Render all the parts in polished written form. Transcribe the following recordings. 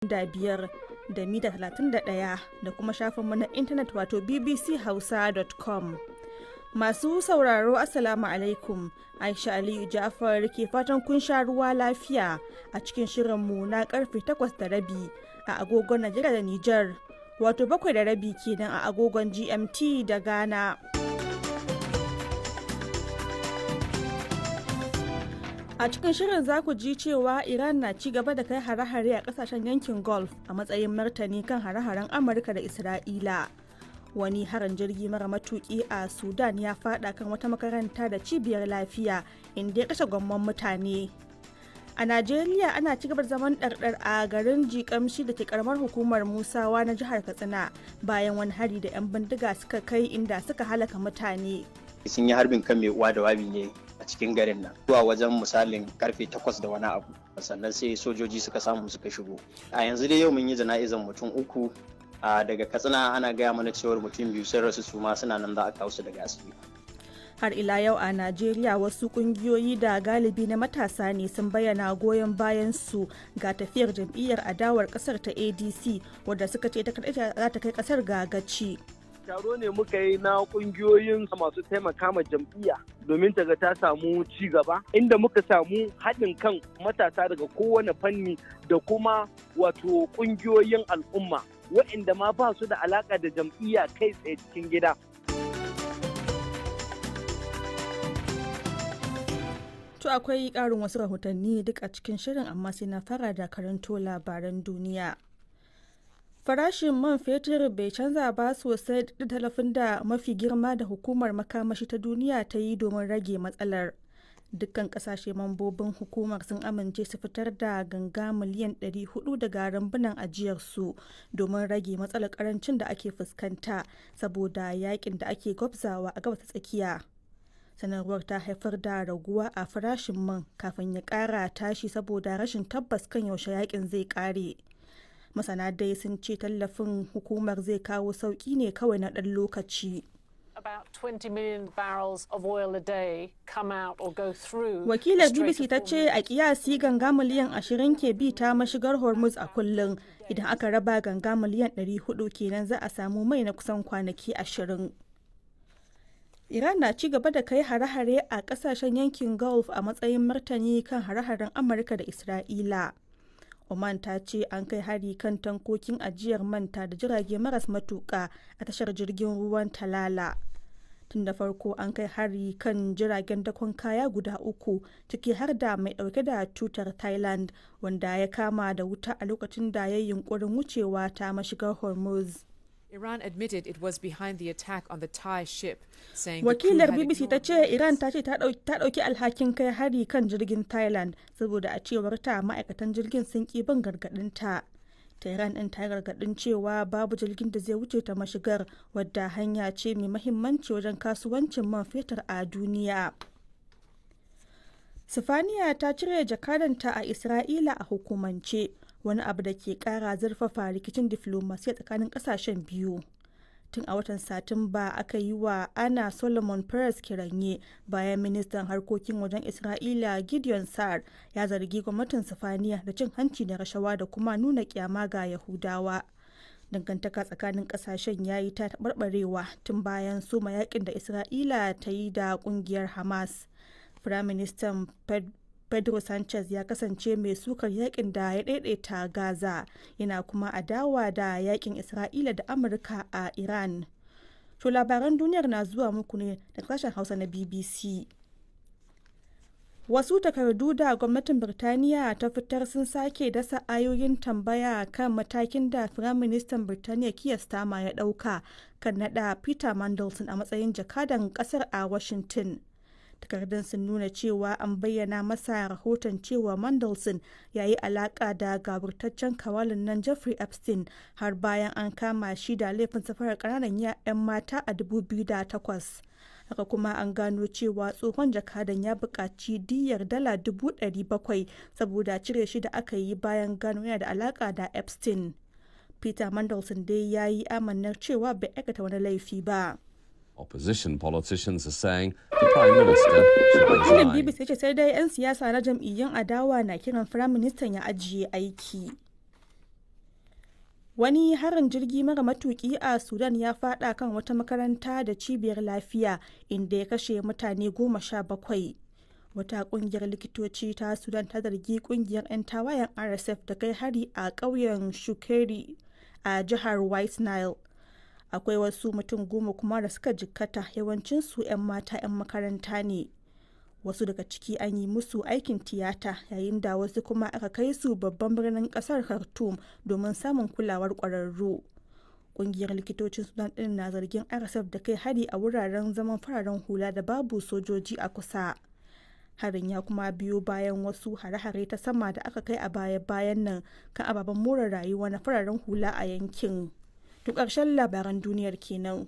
5 da mita 31 da kuma shafinmu na intanet wato bbchausa.com. Masu sauraro, Assalamu alaikum. Aisha Aliyu Ja'far ke fatan kun sha ruwa lafiya a cikin shirinmu na karfe 8:30 a agogon Najeriya da Nijar, wato 7:30 kenan a agogon GMT da Ghana. A cikin shirin za ku ji cewa Iran na ci gaba da kai hare-hare a kasashen yankin Gulf a matsayin martani kan hare-haren Amurka da Isra'ila. Wani harin jirgi mara matuki a Sudan ya fada kan wata makaranta da cibiyar lafiya, inda ya kashe gwamman mutane. A Najeriya, ana ci gaba da zaman ɗarɗar a garin Jikamshi da ke karamar hukumar Musawa na jihar Katsina bayan wani hari da 'yan bindiga suka kai inda suka halaka mutane. Sun yi harbin kan mai uwa da wabi ne a cikin garin nan zuwa wajen misalin karfe 8 da wani abu, sannan sai sojoji suka samu suka shigo. A yanzu dai yau mun yi jana'izan mutum uku a daga Katsina. Ana gaya mana cewar mutum biyu sun rasu, su ma suna nan za a kawo su daga asibiti. Har ila yau a Najeriya, wasu kungiyoyi da galibi na matasa ne sun bayyana goyon bayan su ga tafiyar jam'iyyar adawar kasar ta ADC, wadda suka ce ita kadai za ta kai kasar ga gaci. Taro ne muka yi na kungiyoyin masu taimaka ma jam'iyya domin ta ga ta samu ci gaba, inda muka samu haɗin kan matasa daga kowane fanni da kuma wato kungiyoyin al'umma waɗanda ma ba su da alaƙa da jam'iyya kai tsaye cikin gida. To, akwai ƙarin wasu rahotanni duk a cikin shirin, amma sai na fara da karanto labaran duniya. Farashin man fetur bai canza ba sosai da tallafin da mafi girma da Hukumar Makamashi ta Duniya ta yi domin rage matsalar. Dukkan kasashe mambobin hukumar sun amince su fitar da ganga miliyan 400 daga rambunan ajiyarsu domin rage matsalar karancin da ake fuskanta saboda yakin da ake gwabzawa a Gabas ta Tsakiya. Sanarwar ta haifar da raguwa a farashin man kafin ya kara tashi saboda rashin tabbas kan yaushe yakin zai kare. Masana dai sun ce tallafin hukumar zai kawo sauki ne kawai na ɗan lokaci. About 20 million barrels of oil a day come out or go through. Wakilar BBC ta ce a kiyasi ganga miliyan 20 ke bi ta mashigar Hormuz a kullum. Idan aka raba ganga miliyan 400 kenan, za a samu mai na kusan kwanaki 20. Iran na ci gaba da kai hare-hare a kasashen yankin Gulf a matsayin martani kan hare-haren Amurka da Isra'ila. Oman ta ce an kai hari kan tankokin ajiyar manta da jirage maras matuka a tashar jirgin ruwan Talala. Tun da farko an kai hari kan jiragen dakon kaya guda uku, ciki har da mai dauke da tutar Thailand, wanda ya kama da wuta a lokacin da ya yi yunkurin wucewa ta mashigar Hormuz. Iran admitted it was behind the attack on the Thai ship, saying the crew Wakilar had BBC ta ignored ce Iran ta ce ta dauki alhakin kai hari kan jirgin Thailand saboda a cewar ta ma'aikatan jirgin sun ki bin gargadin ta. Tehran din ta gargadin cewa babu jirgin da zai wuce ta mashigar, wadda hanya ce mai mahimmanci wajen kasuwancin man fetur a duniya. Sifaniya ta cire jakadanta a Isra'ila a hukumance, wani abu da ke kara zurfafa rikicin diflomasiya tsakanin kasashen biyu. Tun a watan Satumba aka yi wa Ana Solomon Perez kiranye bayan ministan harkokin wajen Isra'ila Gideon Sar ya zargi gwamnatin Sifaniya da cin hanci da rashawa da kuma nuna kyama ga Yahudawa. Dangantaka tsakanin kasashen ya yi ta taɓarɓarewa tun bayan soma yakin da Isra'ila ta yi da ƙungiyar Hamas. Firaministan Pedro Sanchez ya kasance mai sukar yakin da ya daidaita Gaza, yana kuma adawa da yakin Isra'ila da Amurka a Iran. To, labaran duniyar na zuwa muku ne da sashen Hausa na BBC. Wasu takardu da gwamnatin Birtaniya ta fitar sun sake dasa ayoyin tambaya kan matakin da Firaministan Birtaniya Keir Starmer ya ɗauka kan naɗa Peter Mandelson a matsayin jakadan ƙasar a Washington. Takardun sun nuna cewa an bayyana masa rahoton cewa Mandelson ya yi alaka da gawurtaccen kawalin nan Jeffrey Epstein har bayan an kama shi da laifin safarar kananan 'yan mata a 2008. Haka kuma an gano cewa tsohon jakadan ya buƙaci diyyar dala 700,000 saboda cire shi da aka yi bayan gano yana da alaka da Epstein. Peter Mandelson dai ya yi amannar cewa bai aikata wani laifi ba. Opposition politicians are saying the Prime Minister should Wakilin resign. BBC ce sai dai 'yan siyasa na jam'iyyun adawa na kiran firaministan ya ajiye aiki. Wani harin jirgi mara matuki a Sudan ya fada kan wata makaranta da cibiyar lafiya, inda ya kashe mutane 17. Wata kungiyar likitoci ta Sudan ta zargi kungiyar 'yan tawayen RSF da kai hari a ƙauyen Shukeri a jihar White Nile. Akwai wasu mutum 10 kuma da suka jikkata, yawancinsu 'yan mata 'yan makaranta ne. Wasu daga ciki an yi musu aikin tiyata, yayin da wasu kuma aka kai su babban birnin kasar Khartoum domin samun kulawar kwararru. Kungiyar likitocin Sudan din na zargin RSF da kai hari a wuraren zaman fararen hula da babu sojoji a kusa. Harin ya kuma biyo bayan wasu hare-hare ta sama da aka kai a baya-bayan nan kan ababen more rayuwa na fararen hula a yankin. To, ƙarshen labaran duniyar kenan.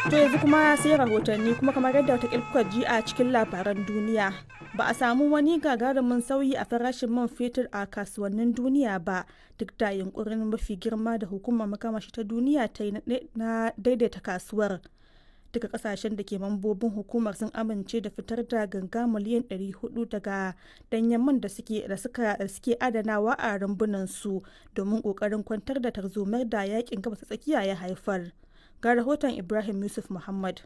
To yanzu kuma sai rahotanni. Kuma kamar yadda wata kuka ji a cikin labaran duniya, ba a samu wani gagarumin sauyi a farashin man fetur a kasuwannin duniya ba, duk da yunkurin mafi girma da hukumar makamashi ta duniya ta yi na daidaita kasuwar. Duka kasashen da ke mambobin hukumar sun amince da fitar da ganga miliyan 400 daga danyen man da suke da suka suke adanawa a rumbunan su domin kokarin kwantar da tarzomar da yakin Gabas ta Tsakiya ya haifar. Ga rahoton Ibrahim Yusuf Muhammad.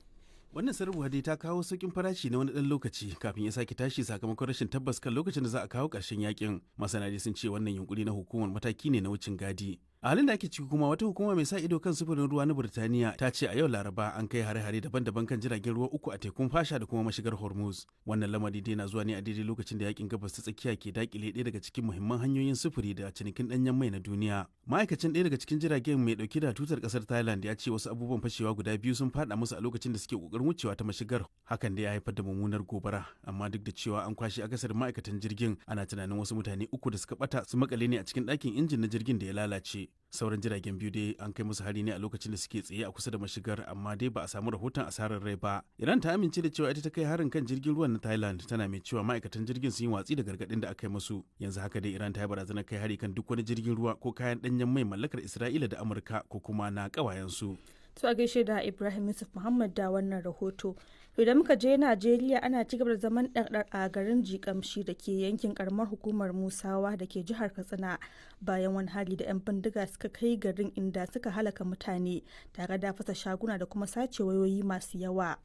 Wannan sanarwa dai ta kawo sauƙin farashi na wani ɗan lokaci kafin ya sake tashi sakamakon rashin tabbas kan lokacin da za a kawo ƙarshen yakin. Masana dai sun ce wannan yunkuri na hukumar mataki ne na wucin gadi. A halin da ake ciki kuma, wata hukuma mai sa ido kan sufurin ruwa na Burtaniya ta ce a yau Laraba an kai hare-hare daban-daban kan jiragen ruwa uku a tekun Fasha da kuma mashigar Hormuz. Wannan lamari dai na zuwa ne a daidai lokacin da yakin Gabas ta Tsakiya ke dakile ɗaya daga cikin muhimman hanyoyin sufuri da cinikin ɗanyen mai na duniya. Ma'aikacin ɗaya daga cikin jiragen mai ɗauke da tutar ƙasar Thailand ya ce wasu abubuwan fashewa guda biyu sun faɗa musu a lokacin da suke ƙoƙarin wucewa ta mashigar. Hakan da ya haifar da mummunar gobara, amma duk da cewa an kwashe akasarin ma'aikatan jirgin, ana tunanin wasu mutane uku da suka bata su makale ne a cikin ɗakin injin na jirgin da ya lalace. Sauran jiragen biyu dai an kai musu hari ne a lokacin da suke tsaye a kusa da mashigar, amma dai ba a samu rahoton asarar rai ba. Iran ta amince da cewa ita ta kai harin kan jirgin ruwan na Thailand, tana mai cewa ma'aikatan jirgin sun yi watsi da gargaɗin da aka yi musu. Yanzu haka dai Iran ta yi barazanar kai hari kan duk wani jirgin ruwa ko kayan ɗanyen mai mallakar Isra'ila da Amurka ko kuma na ƙawayensu. To, a gaishe da Ibrahim Yusuf Muhammad da wannan rahoto. Idan muka je Najeriya, ana ci gaba da zaman ɗarɗar a garin Jikamshi da ke yankin karamar hukumar Musawa da ke jihar Katsina, bayan wani hari da 'yan bindiga suka kai garin, inda suka halaka mutane tare da fasa shaguna da kuma sace wayoyi masu yawa.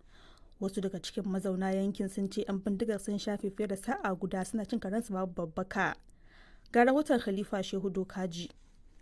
Wasu daga cikin mazauna yankin sun ce 'yan bindigar sun shafe fiye da sa'a guda suna cin karensu babu babbaka. Ga rahoton Khalifa Shehu Dokaji.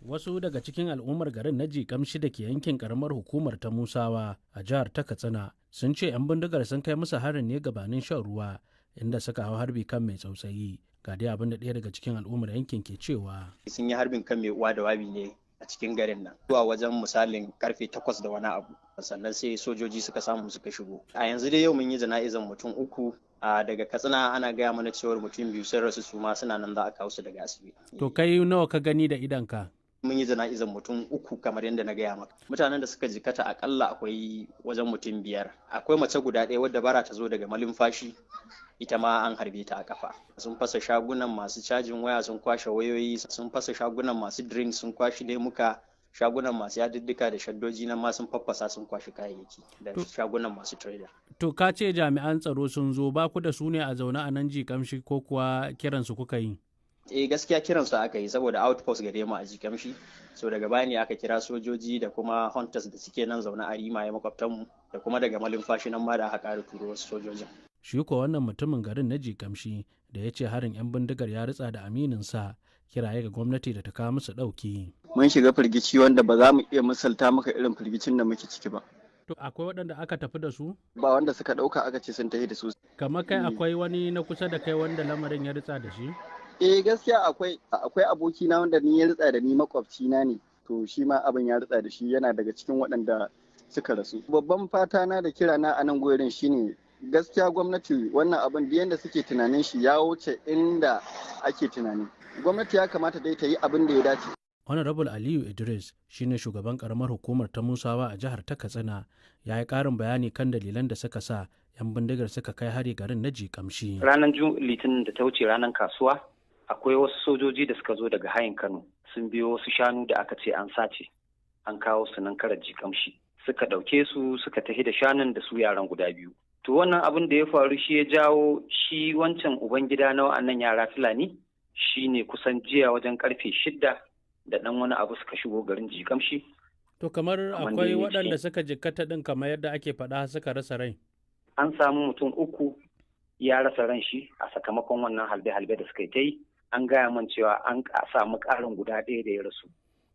Wasu daga cikin al'ummar garin na Jikamshi da ke yankin karamar hukumar ta Musawa a jihar ta Katsina sun ce 'yan bindigar sun kai musu harin ne gabanin shan ruwa, inda suka hau harbi kan mai tsautsayi. Ga dai abin da ɗaya daga cikin al'ummar yankin ke cewa. Sun yi harbin kan mai uwa da wabi ne a cikin garin nan zuwa wajen misalin karfe 8 da wani abu, sannan sai sojoji suka samu suka shigo. A yanzu dai yau mun yi jana'izan mutum uku. A daga Katsina ana gaya mana cewar mutum biyu sun rasu, su ma suna nan za a kawo su daga asibiti. To, kai nawa ka gani da idanka? Mun yi jana'izan mutum uku kamar yadda na gaya maka. Mutanen da suka jikata akalla akwai wajen mutum biyar. Akwai mace guda ɗaya wadda bara ta zo daga Malumfashi, ita ma an harbe ta a kafa. Sun fasa shagunan masu cajin waya, sun kwashe wayoyi, sun fasa shagunan masu drink, sun kwashe lemuka, shagunan masu yadiddika da shaddoji nan ma sun faffasa, sun kwashe kayayyaki da shagunan masu trader. To, ka ce jami'an tsaro sun zo, ba ku da su ne a zaune a nan Jikamshi, ko kuwa kiransu kuka yi? Eh, gaskiya kiransu aka yi, saboda outpost gare mu a Jikamshi. So daga baya ne aka kira sojoji da kuma hunters da suke nan zaune a Rimaye, makwabtanmu, da kuma daga Malumfashi nan ma da aka ƙara turo wasu sojojin. Shi ko wannan mutumin garin na Jikamshi da ya ce harin 'yan bindigar ya ritsa da amininsa, kiraye ga gwamnati da ta kawo musu ɗauki. Mun shiga firgici wanda ba za mu iya misalta maka irin firgicin da muke ciki ba. To, akwai waɗanda aka tafi da su? Ba wanda suka ɗauka aka ce sun tafi da su. Kamar kai, akwai wani na kusa da kai wanda lamarin ya ritsa da shi? Eh, gaskiya akwai abokina wanda ni ya ritsa da ni, makwabci na ne. To, shi ma abin ya ritsa da shi, yana daga cikin waɗanda suka rasu. Babban fata na da kira na a nan gurin shine, gaskiya gwamnati, wannan abin da yanda suke tunanin shi ya wuce inda ake tunani. Gwamnati ya kamata dai ta yi abin da ya dace. Honorable Aliyu Idris shine shugaban karamar hukumar ta Musawa a jihar ta Katsina, ya yi karin bayani kan dalilan da suka sa 'yan bindigar suka kai hari garin na Jikamshi. Ranar Litinin da ta wuce, ranar kasuwa, akwai wasu sojoji da suka zo daga hayin Kano, sun biyo wasu shanu da aka ce an sace, an kawo su nan karar Jikamshi. Suka ɗauke su, suka tafi da shanun da su yaran guda biyu. To wannan abin da ya faru shi ya jawo shi wancan ubangida na wa'annan yara Fulani shi ne kusan jiya wajen karfe 6 da ɗan wani abu suka shigo garin Jikamshi. To kamar akwai waɗanda suka jikkata ɗin kamar yadda ake faɗa suka rasa rai. An samu mutum 3 ya rasa ran shi a sakamakon wannan halbe-halbe da suka yi ta yi. An gaya man cewa an samu ƙarin guda ɗaya da ya rasu.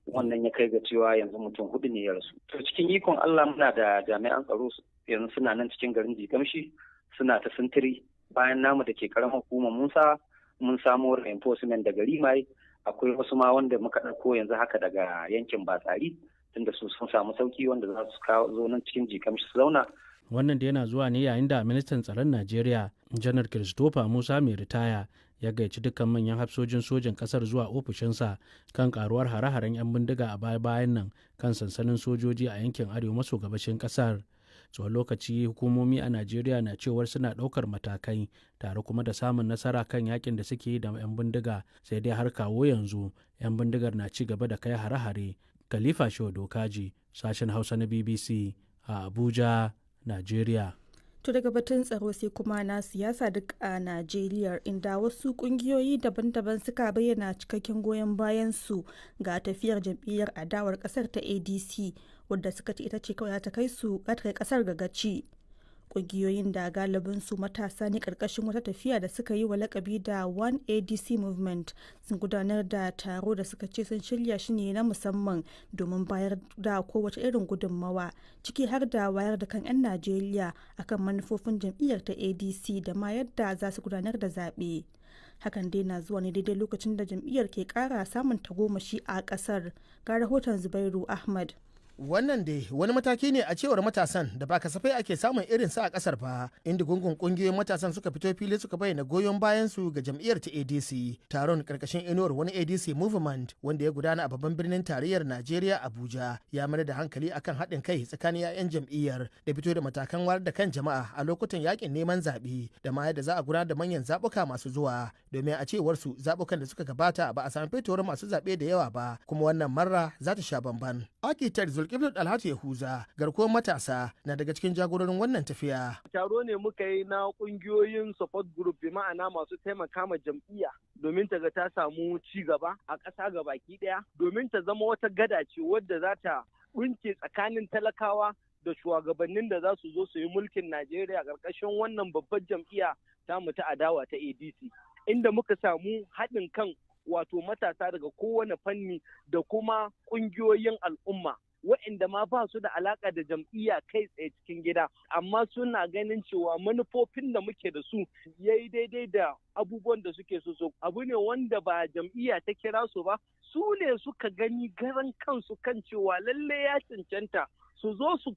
Wannan ya kai ga cewa yanzu mutum 4 ne ya rasu. To cikin ikon Allah muna da jami'an tsaro yanzu suna nan cikin garin Jikamshi suna ta sintiri bayan namu da ke karamar hukumar Musa mun samo reinforcement daga Rimai, akwai wasu ma wanda muka ɗauko yanzu haka daga yankin Batsari tunda su sun samu sauki wanda za su kawo zo nan cikin Jikamshi su zauna. Wannan da yana zuwa ne yayin da ministan tsaron Najeriya Janar Christopher Musa mai ritaya ya gayyaci dukkan manyan hafsojin sojin kasar zuwa ofishinsa kan karuwar hare-haren 'yan bindiga a baya-bayan nan kan sansanin sojoji a yankin arewa maso gabashin kasar. Tsawon lokaci hukumomi a Najeriya na cewar suna ɗaukar matakai tare kuma da samun nasara kan yakin da suke yi da 'yan bindiga, sai dai har kawo yanzu 'yan bindigar na ci gaba da kai hare-hare. Khalifa Shehu Dokaji, sashen Hausa na BBC a Abuja, Najeriya. To daga batun tsaro sai kuma na siyasa duk a Najeriya, inda wasu kungiyoyi daban-daban suka bayyana cikakken goyon bayan su ga tafiyar jam'iyyar adawar kasar ta ADC, wadda suka ce ita ce kawai ta kai su ta kai kasar ga gaci. Kungiyoyin da galibin su matasa ne karkashin wata tafiya da suka yi wa lakabi da One ADC Movement sun gudanar da taro da suka ce sun shirya shi ne na musamman domin bayar da kowace irin gudunmawa, ciki har da wayar da kan 'yan Najeriya akan manufofin jam'iyyar ta ADC da ma yadda za su gudanar da zaɓe. Hakan dai na zuwa ne daidai lokacin da jam'iyyar ke ƙara samun tagomashi a ƙasar. Ga rahoton Zubairu Ahmad. Wannan dai wani mataki ne a cewar matasan da ba kasafai ake samun irin sa a kasar ba, inda gungun kungiyoyin matasan suka fito fili suka bayyana goyon bayan su ga jam'iyyar ta ADC. Taron karkashin inuwar wani ADC Movement wanda ya gudana a babban birnin tarayyar Najeriya Abuja ya mayar da hankali akan haɗin kai tsakanin 'ya'yan jam'iyyar da fito da matakan wayar da kan jama'a a lokutan yakin neman zaɓe da ma yadda za a gudanar da manyan zaɓuka masu zuwa, domin a cewar su zaɓukan da suka gabata ba a sami fitowar masu zaɓe da yawa ba, kuma wannan marra za ta sha bamban. Architect Zulkifli Alhatu Yahuza, garkuwar matasa, na daga cikin jagororin wannan tafiya. Taro ne muka yi na kungiyoyin support group, bi ma'ana masu taimaka ma jam'iyya domin ta ga ta samu ci gaba a ƙasa gabaki ɗaya, domin ta zama wata gada ce wadda za ta ɗinke tsakanin talakawa da shugabannin da za su zo su yi mulkin Najeriya ƙarƙashin wannan babbar jam'iyya tamu ta adawa ta ADC. Inda muka samu haɗin kan wato matasa daga kowane fanni da kuma ƙungiyoyin al'umma waɗanda ma ba su da alaƙa da jam'iyya kai tsaye cikin gida, amma suna ganin cewa manufofin da muke da su ya yi daidai da abubuwan da suke so. So abu ne wanda ba jam'iyya ta kira su ba, su ne suka gani garan kansu kan cewa lalle ya cancanta su zo su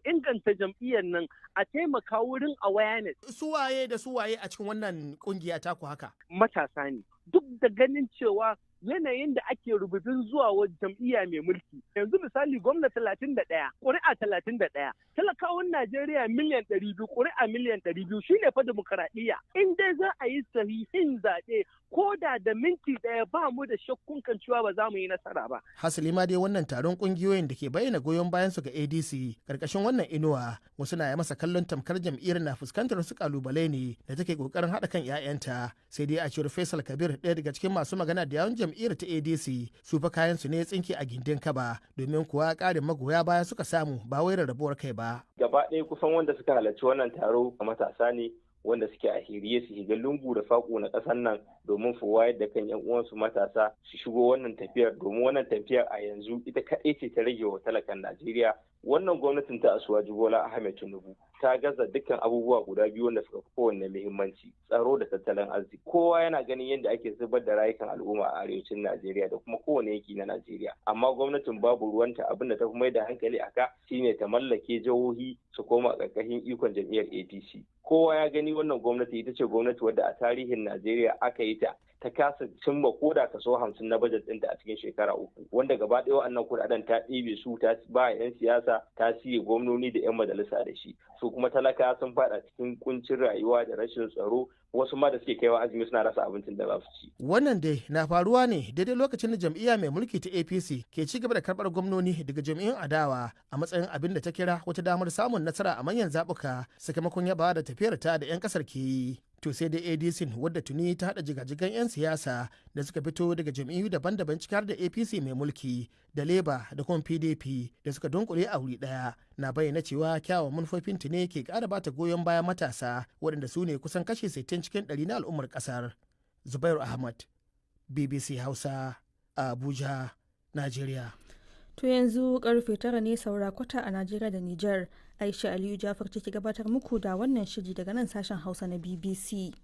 inganta jam'iyyar nan a taimaka wurin awareness. Suwaye da suwaye a cikin wannan kungiya taku haka? Matasa ne. Duk da ganin cewa yanayin da ake rububin zuwa wa jam'iyya mai mulki. Yanzu misali gwamna 31, ƙuri'a 31, talakawan Najeriya miliyan 200, ƙuri'a miliyan 200 shine fa demokaradiyya. In dai za a yi sahihin zaɓe ko da da minti ɗaya, ba mu da shakkun kan cewa ba za mu yi nasara ba. Hasali ma dai wannan taron kungiyoyin da ke bayyana goyon bayan su ga ADC karkashin wannan inuwa, wasu na yi masa kallon tamkar jam'iyyar na fuskantar wasu kalubale ne da take kokarin haɗa kan 'ya'yanta. Sai dai a cewar Faisal Kabir, ɗaya daga cikin masu magana da yawun jam'iyyar ta ADC, su fa kayan su ne ya tsinke a gindin kaba, domin kuwa ƙarin magoya baya suka samu ba wai rarrabuwar kai ba. Gaba ɗaya kusan wanda suka halarci wannan taro matasa ne wanda suke a hiriye su shiga lungu da faƙo na ƙasar nan domin su wayar da kan 'yan uwansu matasa su shigo wannan tafiyar, domin wannan tafiyar a yanzu ita kaɗai ce ta rage wa talakan Najeriya. Wannan gwamnatin ta Asuwaju Bola Ahmed Tinubu ta gaza dukkan abubuwa guda biyu wanda suka fi kowanne muhimmanci: tsaro da tattalin arziki. Kowa yana ganin yadda ake zubar da rayukan al'umma a arewacin Najeriya da kuma kowane yanki na Najeriya, amma gwamnatin babu ruwanta. Abin da ta fi mai da hankali a ka shine ta mallake jihohi su koma ƙarƙashin ikon jam'iyyar APC. Kowa ya gani wannan gwamnati ita ce gwamnati wadda a tarihin Najeriya aka yi ta Ta kasa cimma koda kaso 50 na bajet ɗinta a cikin shekara 3, wanda gaba ɗaya wa'annan kuɗaɗen ta ɗibe su ta ba 'yan siyasa, ta siye gwamnoni da 'yan majalisa da shi. Su kuma talaka sun faɗa cikin kuncin rayuwa da rashin tsaro, wasu ma da suke kaiwa azumi suna rasa abincin da za su ci. Wannan dai na faruwa ne daidai lokacin da jam'iyya mai mulki ta APC ke ci gaba da karɓar gwamnoni daga jam'iyyun adawa a matsayin abin da ta kira wata damar samun nasara a manyan zaɓuka, sakamakon yaba da tafiyar ta da 'yan ƙasar ke yi. To sai dai ADC, wadda tuni ta haɗa jigajigan 'yan siyasa da suka fito daga jam'iyyu daban-daban, ciki har da APC mai mulki da Labour da kuma PDP, da suka dunkule a wuri ɗaya, na bayyana cewa kyawun manufofin ta ne ke ƙara bata goyon bayan matasa, waɗanda su ne kusan kashi 60 cikin 100 na al'ummar ƙasar. Zubairu Ahmad, BBC Hausa, Abuja, Najeriya. To yanzu karfe 9 ne saura kwata a Najeriya da Nijar. Aisha Aliyu Jafar ce ke gabatar muku da wannan shiri daga nan sashen Hausa na BBC.